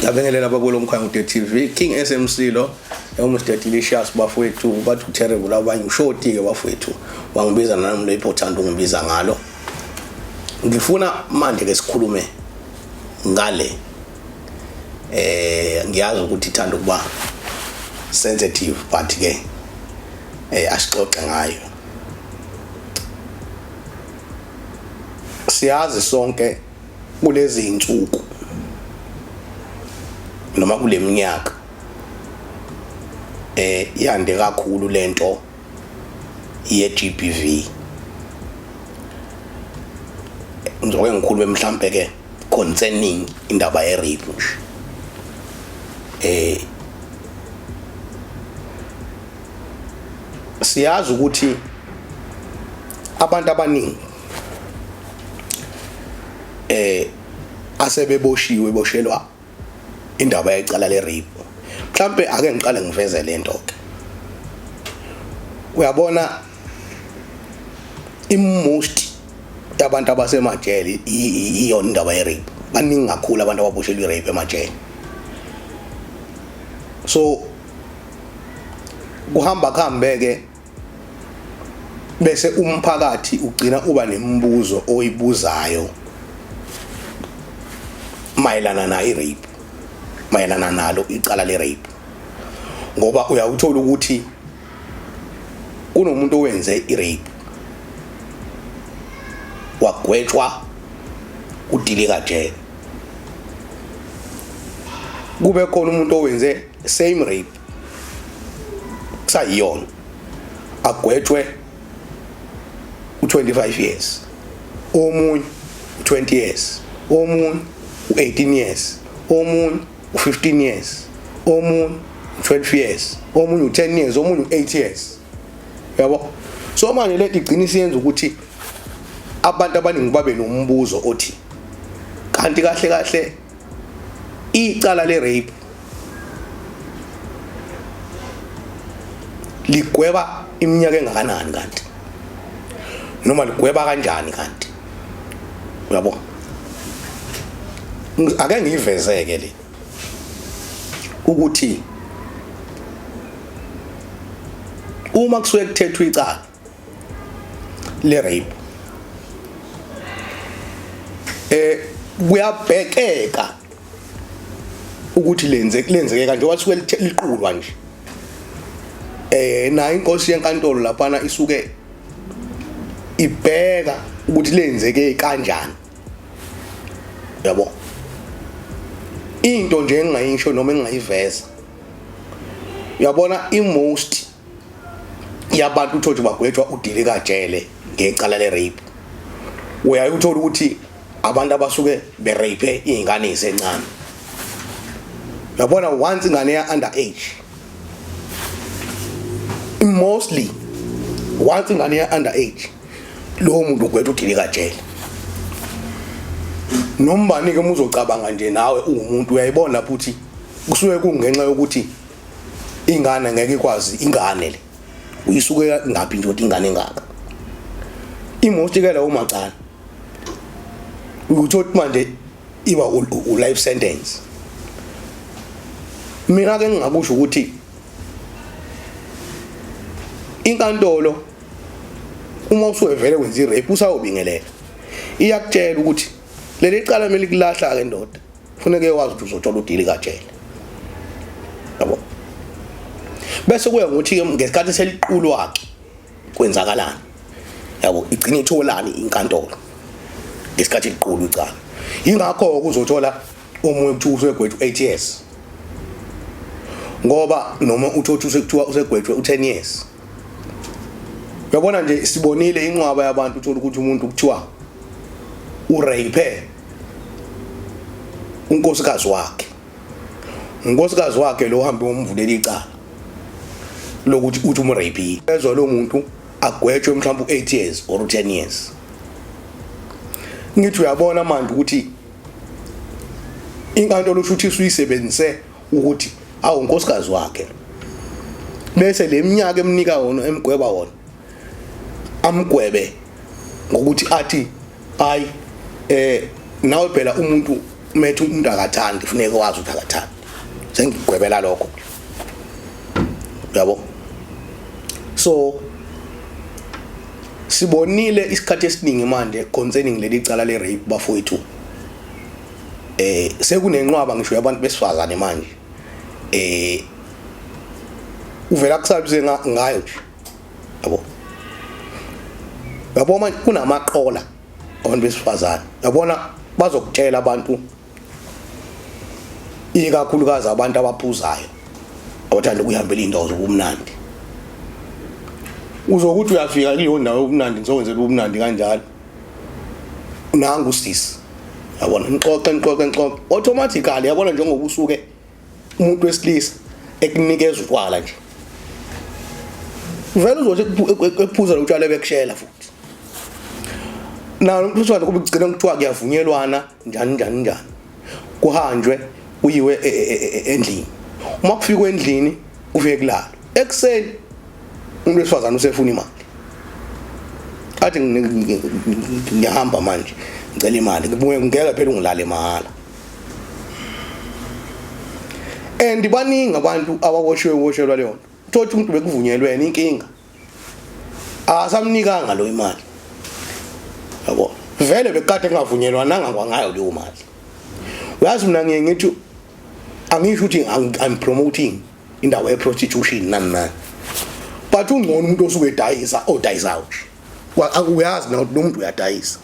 Ngiyabingelela bakulo Mkhangude TV, King SMC lo, uMr Delicious bafowethu, bathi terrible abanye ushoti ke bafowethu. Wangibiza nami lo ipothanda ungibiza ngalo. Ngifuna manje ke sikhulume ngale ngiyazi ukuthi ithanda ukuba sensitive but ke asixoxe ngayo. Siyazi sonke kulezi insuku noma kuleminyaka yande kakhulu lento ye GBV. Ngizoke ngikhulume mhlambe ke concerning indaba ye rape nje. Siyazi ukuthi abantu abaningi asebeboshiwe boshelwa indaba yecala le rape. Mhlambe ake ngiqale ngiveze lento ke. Uyabona i-most yabantu abasemajele iyona indaba ye rape. Baningi kakhulu abantu ababoshelwa i-rape emajele. So kuhamba kuhambe ke bese umphakathi ugcina uba nemibuzo oyibuzayo mayelana na i-rape, mayelana nalo icala le-rape, ngoba uyawuthola ukuthi kunomuntu owenze i-rape wagwetshwa udilika jele, kube khona umuntu owenze same rape kusayiyona agwetshwe u25 years, omunye u20 years, omunye u18 years, omunye u15 years, omunye u12 years, omunye u10 years, omunye u8 years. Yabo? So manje lento igcina isiyenza ukuthi abantu abaningi babe nombuzo othi kanti kahle kahle icala le rape ligweba iminyaka engakanani kanti, noma ligweba kanjani kanti. Uyabo? Ake ngiyivezeke le ukuthi uma kusuke kuthethwa icala le rape kuyabhekeka ukuthi lenzeke kanje njengoba suke liqulwa nje. Nayo inkosi yenkantolo laphana isuke ibheka ukuthi lenzeke kanjani. Yabo? Into nje engingayisho noma engingayiveza, uyabona i-most yabantu uthothi bagwetshwa udilika jele ngecala le rape, uyaye uthola ukuthi abantu abasuke berape izingane ezisencane. Uyabona once ingane ya under age, mostly once ingane ya under age, lowo muntu ugwetha udilika jele. Noma ke uzocabanga nje nawe uwumuntu uyayibona lapho ukuthi kusuke kungenxa yokuthi ingane ngeke ikwazi, ingane le uyisuke ngaphi nje ukuthi ingane engaka imost ke lawo macala ukuthi manje iba u life sentence. Mina ke ngingakusho ukuthi inkantolo uma usuvele wenza i-rape usayobingelela, iyakutshela ukuthi leli cala kumele kulahla ke ndoda, kufuneka wazi ukuthi uzothola udili kajele. Yabo? Bese kuya ngokuthi ke ngesikhathi seliqulwa ke kwenzakalani. Yabo, igcina itholani inkantolo ngesikhathi liqulwa icala. Ingakho uzothola omunye kuthiwa usegwetshwe 8 years, ngoba noma uthothi usekuthiwa usegwetshwe u10 years. Uyabona nje sibonile inqwaba yabantu uthola ukuthi umuntu kuthiwa urape unkosikazi wakhe, unkosikazi wakhe lo uhambe umvulela icala lokuthi uthi umrape, ezwa lo muntu agwetshwe mhlawumbe u8 years or u10 years. Ngithi uyabona manje ukuthi inkantolo ushuthi usuyisebenzise ukuthi awu unkosikazi wakhe, bese leminyaka emnika wona emgweba wona amgwebe ngokuthi athi hayi nawe phela umuntu Umethu umuntu akathandi, kufuneka wazi ukuthi akathandi. Sengigwebela lokho, yabo. So sibonile isikhathi esiningi manje concerning leli cala le rape, bafowethu. Sekunenqwaba ngisho yabantu besifazane manje, uvela kusabise ngayo nje, yabo. Yabo, manje kunamaqola abantu besifazane, yabona, bazokutshela abantu, ikakhulukazi abantu abaphuzayo, abathanda ukuyihambela indawo zobumnandi. Uzokuthi uyafika kuleyo ndawo yobumnandi, nizokwenzela ubumnandi kanjalo, nangu usisi, yabona, nixoxe, nixoxe, nixoxe, automatically, yabona, njengoba usuke umuntu wesilisa ekunikeza utshwala nje, vele uzothi ekuphuza lo tshwala bekushela futhi nawo umuntu wesifazane, kube kugcina kuthiwa kuyavunyelwana njani njani njani, kuhanjwe kuyiwe endlini. Uma kufikwa endlini, kufike kulalo. Ekuseni umuntu wesifazane usefuna imali, athi, "Ngiyahamba manje, ngicela imali, ngeke phela ungilale mahhala." And baningi abantu ababoshiwe, boshelwa leyo nto. Thothi umuntu bekuvunyelwene, inkinga asamnikanga lo imali, yabo. Vele bekade kungavunyelwananga kwangayo leyo mali. Uyazi, mina ngiye ngithi, angisho ukuthi I'm promoting indawo ye-prostitution, nani nani, but ungcono umuntu osuke edayisa, odayisayo nje. Uyazi na ukuthi lo muntu uyadayisa,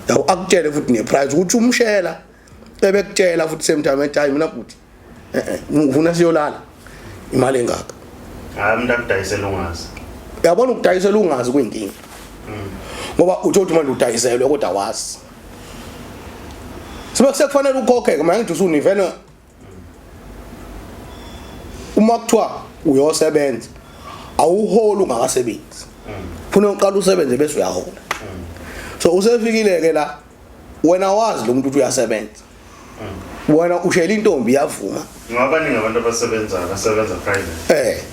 yabo, akutshele futhi ne-price ukuthi umshela, ebekutshela futhi same time ethi, "Hayi mina futhi ngifuna siyolala, imali engaka." Hayi, umuntu akudayisela ungazi. Uyabona, ukudayisela ungazi kuyinkinga, ngoba uthola ukuthi manje udayiselwe kodwa wazi sibe sekufanele ukhokhe. Manje ngithi usunivele, uma kuthiwa uyosebenza, awuholi ungakasebenzi, funa uqala usebenze bese uyahola. So usefikile ke la, wena wazi lo muntu ukuthi uyasebenza, wena ushela intombi, yavuma. Ngoba baningi abantu abasebenzayo, abasebenza private.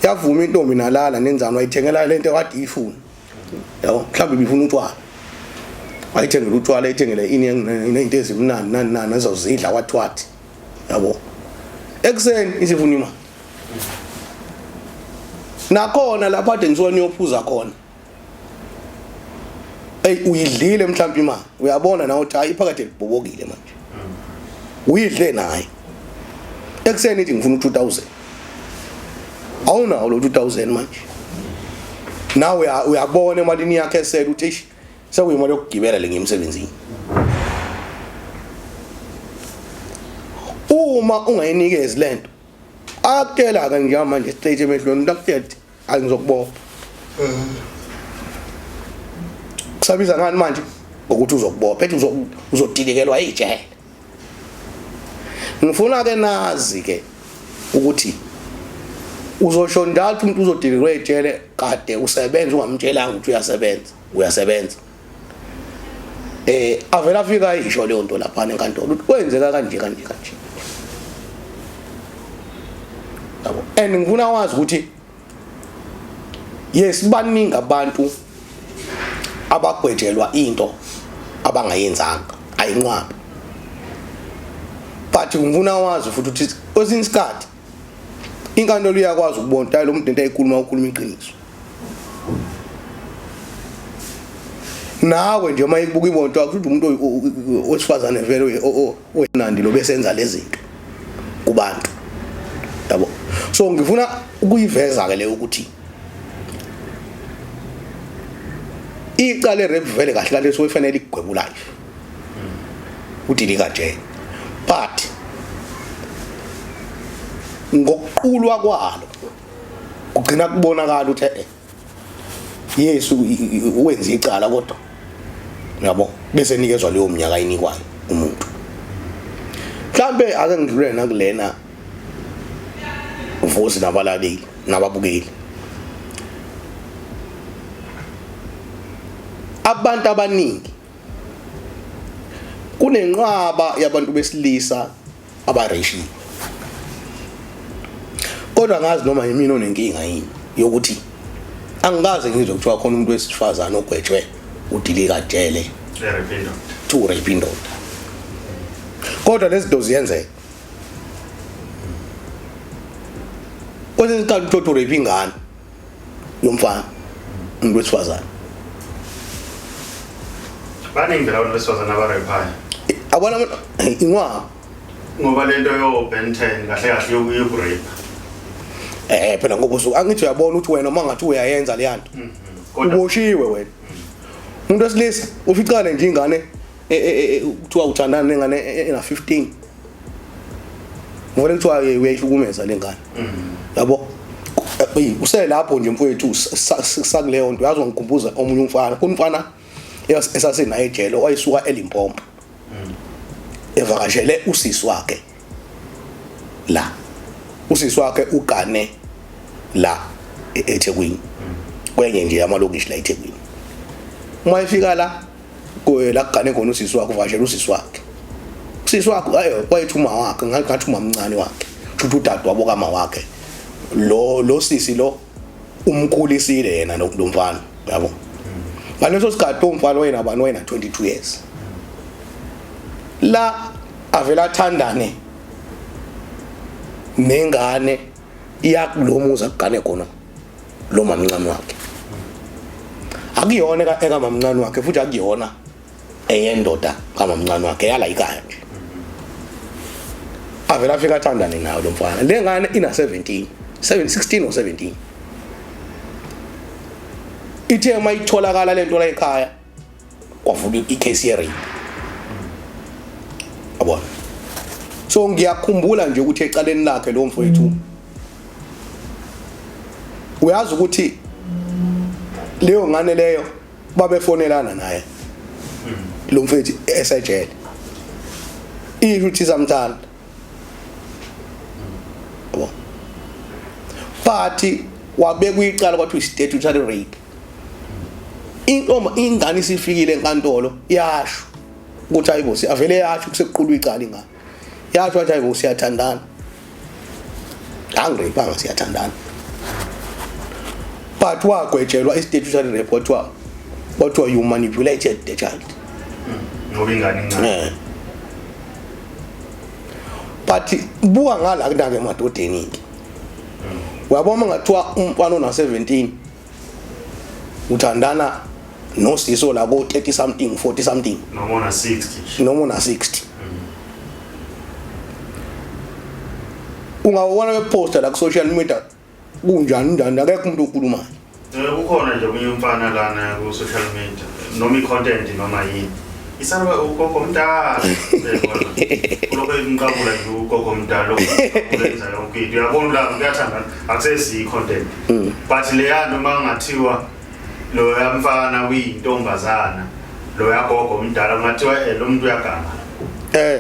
Yavuma intombi, nalala, nenzani, wayithengela lento kade ifuna, yabo. Mhlawumbe ibifuna utshwala, wayithengela utshwala, ayithengele ini ney'nto ezimnandi, nani nani, azozidla, wathi wathi, yabo. Ekuseni isifuna imali. Nakhona lapho ade nisuke niyophuza khona, ey, uyidlile mhlawumbe imali, uyabona nawe ukuthi hayi, iphakade libhobokile manje, uyidle naye. Ekuseni ithi, "Ngifuna u2000." Awunawo lo 2000 manje, nawe uyabona emalini yakhe esele uthi, "Eish, sekuyimali yokugibela le ngiyemsebenzini." Uma ungayinikezi lento, akutshela ke njengamanje straight emehlweni umuntu, akutshela ukuthi, "Hayi, ngizokubopha." Kusabiza ngani manje ngokuthi uzokubopha, ethi uzodilikelwa ijele. Ngifuna ke nazi ke ukuthi uzosho njalo ukuthi umuntu uzodilikelwa ejele kade usebenza, ungamtshelanga ukuthi uyasebenza, uyasebenza. Avela afika ayisho leyo nto lapha enkantolo ukuthi kwenzeka kanje kanje kanje, yabo. And ngifuna wazi ukuthi yes, baningi abantu abagwetshelwa into abangayenzanga, ayinqwaba, but ngifuna wazi futhi ukuthi kwesinye isikhathi inkantolo iyakwazi ukubona ukuthi hayi, lo muntu into ayikhuluma, ukhuluma iqiniso. Nawe nje uma ikubuka ibonto, akuthi umuntu wesifazane vele owenandi lo besenza lezi zinto kubantu, yabo. So ngifuna ukuyiveza ke le ukuthi icala e-rape vele kahle kahle soyifanele igwebo life, udilika nje, but ngokuqulwa kwalo kugcina kubonakala ukuthi Yesu wenza icala kodwa, yabo, bese nikezwa leyo minyaka ayinikwayo umuntu. Mhlambe ake ngidlule nakulena, Vusi nabalaleli nababukeli. Abantu abaningi, kunenqwaba yabantu besilisa abareshiwe, kodwa ngazi noma yimina onenkinga yini yokuthi angikaze ngizwe kuthiwa khona umuntu wesifazane ogwetshwe udilika jele Rape indoda. To rape indoda. Kodwa lezi zinto ziyenzeka. Kwesinye isikhathi uthola urape ingane yomfana, umuntu wesifazane. Baningi phela abantu besifazane abarephayo. Abona inqwaba. Ngoba lento yo Ben 10 kahle kahle yokurapa. Phela ngoba usuke angithi uyabona ukuthi wena uma ngathi uyayenza le nto. Kodwa Uboshiwe wena. Umuntu wesilisa uficane nje ingane kuthiwa uthandana nengane ena 15. Ngoba kuthiwa uyayihlukumeza lengane. Yabo. Uselapho nje mfowethu sakuleyo nto, yazi ngikhumbuza omunye umfana, umfana esasenaye ejele owayisuka eLimpopo. Evakashele usisi wakhe la. Usisi wakhe ugane la eThekwini. Kwenye nje yamalokishi la eThekwini. Uma efika la la kugane khona usisi wakhe, uvakashela usisi wakhe. Usisi wakhe ayo wayethi uma wakhe, ngathi umamncane wakhe. Futhi udade wabo kama wakhe. Lo sisi lo umkhulisile yena lo mfana, yabo. Ngaleso sikhathi umfana wayena bani, wayena 22 years. La avela athandane nengane iyakulomuza kugane khona lo mamncane wakhe. Akuyona ekamamncane wakhe, futhi akuyona eyendoda kamamncane wakhe, yala ikhaya nje. Avela afika athandane nayo lo mfana. Le ngane ina 17, 7, 16 or 17. Ithe uma itholakala lento la ekhaya kwavuka icase ye rape. Yabona. So ngiyakhumbula nje ukuthi ecaleni lakhe lo mfowethu, uyazi ukuthi leyo ngane leyo babefonelana naye lo mfethu esejele, isho ukuthi samthanda, yabo, but wabekwa icala kwathiwa statutory rape. Intombi ingane isifikile enkantolo yasho ukuthi hayibo, avele yasho kusekuqulwa icala, ingane yasho wathi hayibo, siyathandana, angirepanga, siyathandana, but wagwetshelwa i-statutory rape, kwathiwa you manipulated the child. Ngoba ingane incane. But buka ngala kunake emadodeni ke, uyabona ngathiwa umfana ona 17 uthandana nosiso la ko 30 something, 40 something, noma una 60. Noma una 60, ungawubona beposta la ku social media kunjani njani, akekho umuntu okhulumayo. Kukhona nje omunye umfana lana ku social media, noma i-content noma yini, isana ugogo omdala, ulokhu emqabula nje ugogo omdala, wenza yonke into, uyabona la kuyathandana, akusesiyi content. But leya noma ngathiwa loya mfana uyintombazana, loya gogo omdala, kungathiwa lo muntu uyaganga.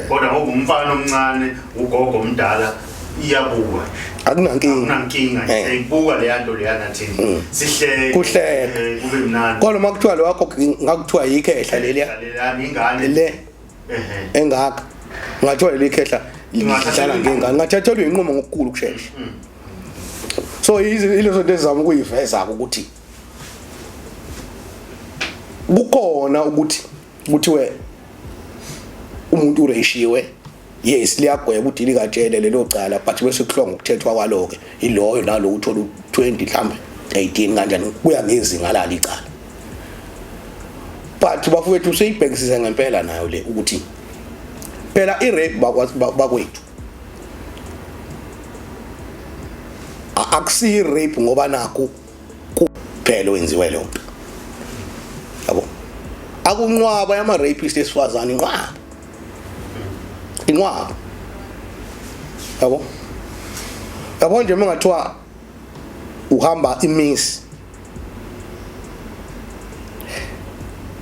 Kodwa ngoba umfana omncane ugogo omdala, iyabuka. Akunankinga. Akunankinga. Ibuka leya nto leyana, thina sihleke. Kuhleke. Kube mnandi. Kodwa uma kuthiwa lo wakho, ngakuthiwa yikhehla leliya. Leliyana ingane. Le engaka, ngathiwa leli khehla lidlala ngengane, ngathathelwa inqumo ngokukhulu ukushesha. So ilezo nto ezizama ukuyiveza ukuthi kukhona ukuthi kuthiwe umuntu ureshiwe, yes, liyagweba udili katshele lelo cala, but bese kuhlonga ukuthethwa kwalo-ke iloyo nalo uthola u-20 mhlawumbe 18 kanjani, kuya ngezinga lalo icala. But bafowethu, seyibhekisise ngempela nayo le ukuthi phela i-rape bakwethu akusiyi rape ngoba nakho kuphela wenziwe leyo nto, yabo. Akunqwaba yama rapist esifazane, inqwaba, inqwaba, yabo. Yabo nje mangathiwa uhamba imisi,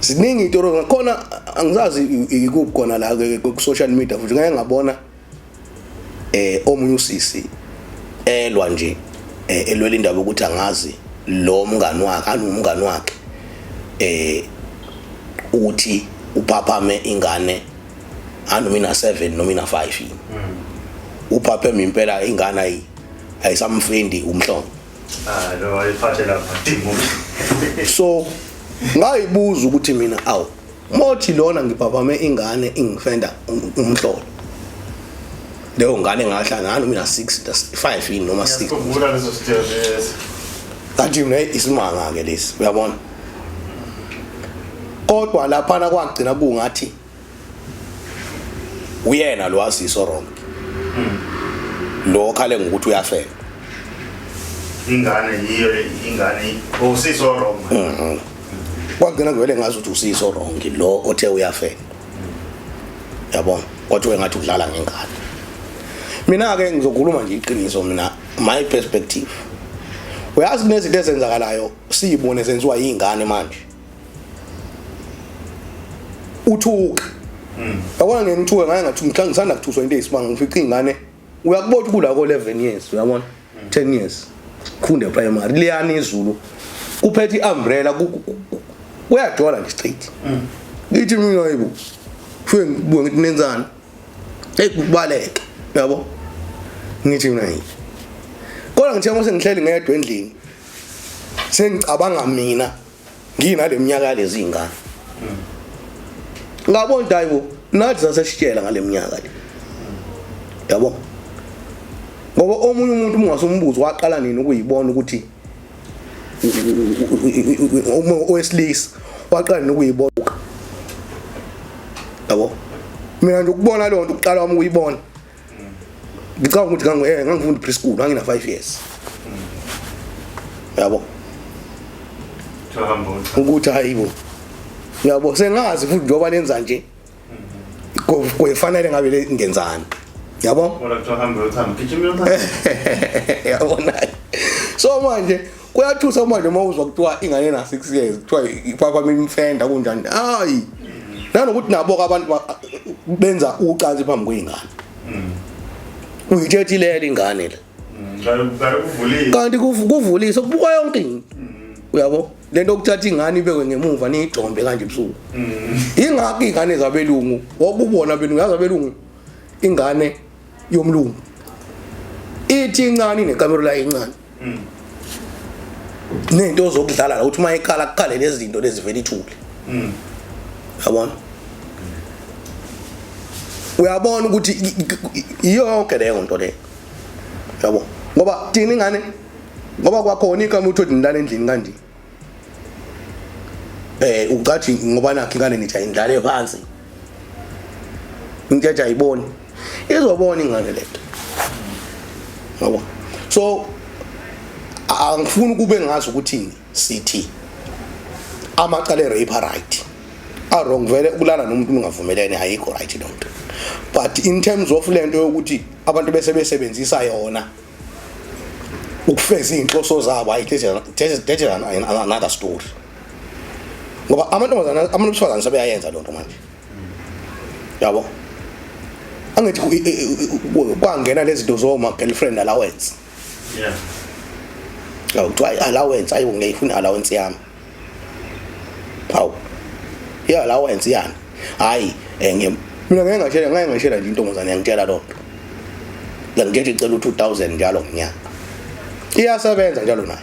ziningi itori ngakhona, angizazi ikuphi khona la ku social media, futhi ngeke ngabona omunye usisi elwa nje, elwela indaba ukuthi angazi lo mngani wakhe anomngani wakhe uthi uphaphame ingane anoma ina 7 noma ina 5, uphapheme impela ingane ayisamfendi umhlongo. Ah, lo ayiphathe lapha dingo. So ngayibuza ukuthi mina, awu mothi lona ngiphaphame ingane ingifenda umhlolo. Leyo ngane ngahlangana noma ina 6 5 yini noma 6. Ngiyakhumbula leso sithelo leso. Kanti mina isimanga ke lesi, uyabona. Kodwa laphana kwagcina kungathi uyena lo wasiso wrong. Lo khale ngokuthi uyafela. Ingane yiyo ingane usiso wrong. Kwagcina kuvele ngazi ukuthi usiso wrong lo othe uyafela. Yabona, kodwa engathi udlala ngengane. Mina ke ngizokhuluma nje iqiniso, mina my perspective. Uyazi kunezinto ezenzakalayo siyibone zenziwa yingane manje. Uthuka. Yabona ngeke ngithuke ngaye ngathi ngihla ngisanda kuthuswa into eyisimanga, ngifica ingane uyakubona kula ko 11 years, uyabona, 10 years khunde primary, liyana izulu, kuphethe iumbrella, kuyajola nje straight. Ngithi mina hayibo, fike ngibuke ngithi nenzani, hey kubaleka, yabo, ngithi mina yini, kodwa ngithe uma sengihleli ngedwa endlini sengicabanga mina nginale minyaka lezi ingane, ngabona hayibo, nathi sasesitshela ngale minyaka le, yabo, ngoba omunye umuntu ungasumbuzo waqala nini ukuyibona ukuthi owesilisa waqala nini ukuyibona, yabo. Mina nje ukubona leyo nto, ukuqala kwami ukuyibona, ngicabanga ukuthi ngangifunda preschool, ngangina 5 years, yabo, ukuthi hayibo, yabo, sengazi futhi njengoba nenza nje kufanele ngabe le ngenzani, yabo. Kodwa kuthiwa hambe uthamba gijima uyothamba. Yabona, so manje kuyathusa manje uma uzwa kuthiwa ingane na 6 years kuthiwa ipapa imfenda kunjani, hayi, nanokuthi nabo abantu benza ucansi phambi kweyingane, uyithethilela ingane le. Kanti kuvulile. Kanti kuvulisa kubuka yonke into, uyabo, lento okuthatha ingane ibekwe ngemuva niyijombe kanje ebusuku. Ingakho ingane zabelungu wokubona belungu, yazi abelungu ingane yomlungu ithi incane inekamero la incane nento zokudlala la, uthi uma ekhala kukhale lezi zinto lezi vele ithule, yabona, uyabona ukuthi yonke leyo nto leyo, yabo, ngoba thina ingane, ngoba kwakhona ikamero uthi nilala endlini kanje, ucathi ngoba nakho ingane nithi ayindlale phansi, ngithethe ayiboni, izobona ingane lento, yabo. So angifuni kube ngazi ukuthi sithi amacala e-rape right a wrong, vele ukulala nomuntu ungavumelene ayikho right lonto, but in terms of lento yokuthi abantu bese besebenzisa yona ukufeza izinhloso zabo, hayi, that is another story, ngoba amantombazana, abantu besifazane sebeyayenza lonto manje, yabo. Angithi kwangena lezi zinto zoma girlfriend allowance. Yabo, kuthiwa i-allowance, ayi, ngiyayifuna i-allowance yami. Hawu, i-allowance yani? Hayi, mina ngeke ngashela nje intombazane yangitshela lonto, yangitshela icela u2000 njalo ngonyaka, iyasebenza njalo nayo.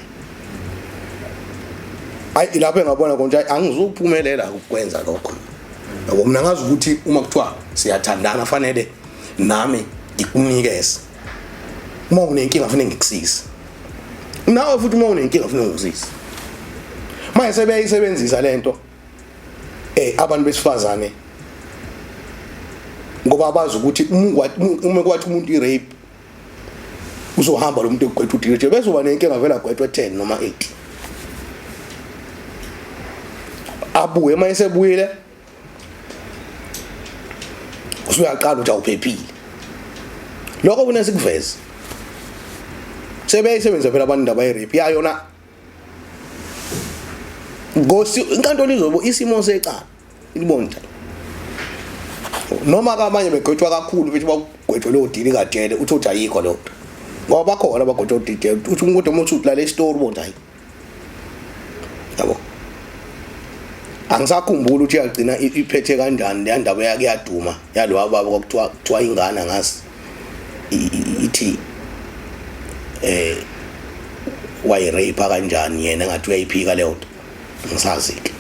Hayi, lapho engabona konje angizuphumelela ukwenza lokho, yabo. Mina ngazi ukuthi uma kuthiwa siyathandana fanele nami ngikunikeze, uma unenkinga fanele ngikusize nawe, futhi uma unenkinga fanele ngikusize. Manje sebeyayisebenzisa lento abantu besifazane, ngoba bazi ukuthi uma kwathi umuntu i-rape uzohamba lo muntu egwetha udirije, bese uba nenkinga vele agwethe 10 noma 8, abuye, uma esebuyile usuyaqala ukuthi awuphephile. Lokho kunesikuveze sebeyisebenzisa phela abantu indaba ye-rape yayona ngosi inkantolo izobo isimo secala ilibona njalo, noma kabanye begwetshwa kakhulu bethi bagwetshwe leyo dili kajele, uthi uthi ayikho leyo nto, ngoba bakhona abagwetshwa udijele, uthi umuntu uma uthi ulale isitori ubona hayi, yabo. Angisakhumbuli ukuthi yagcina iphethe kanjani leya ndaba yake yaduma yalowa baba, kwakuthiwa kuthiwa ingane angazi ithi wayirape kanjani, yena engathi uyayiphika leyo nto, ngisazi ke,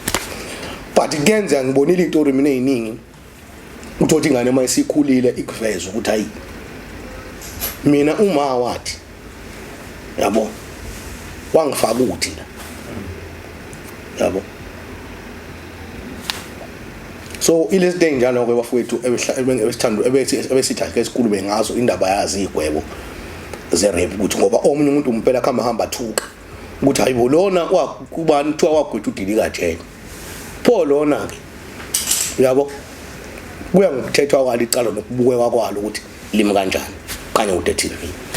but kuyenzeka ngibonile izitori mina eziningi, uthothi ingane uma isikhulile ikuveza ukuthi hayi. Mina uma wathi yabo wangifaka uthi la, yabo. So ilezi nto enjalo ke bafowethu, ebesithando ebethi ebesithi ake sikhulume ngazo, indaba yazi igwebo ze rape, ukuthi ngoba omunye umuntu umpela khamba hamba thuka ukuthi hayibo, lona kubani kuthiwa wagwetha udilika jele, pho lona ke, uyabo, kuya ngokuthethwa kwalo icala nokubukeka kwalo ukuthi limi kanjani kanye kude TV.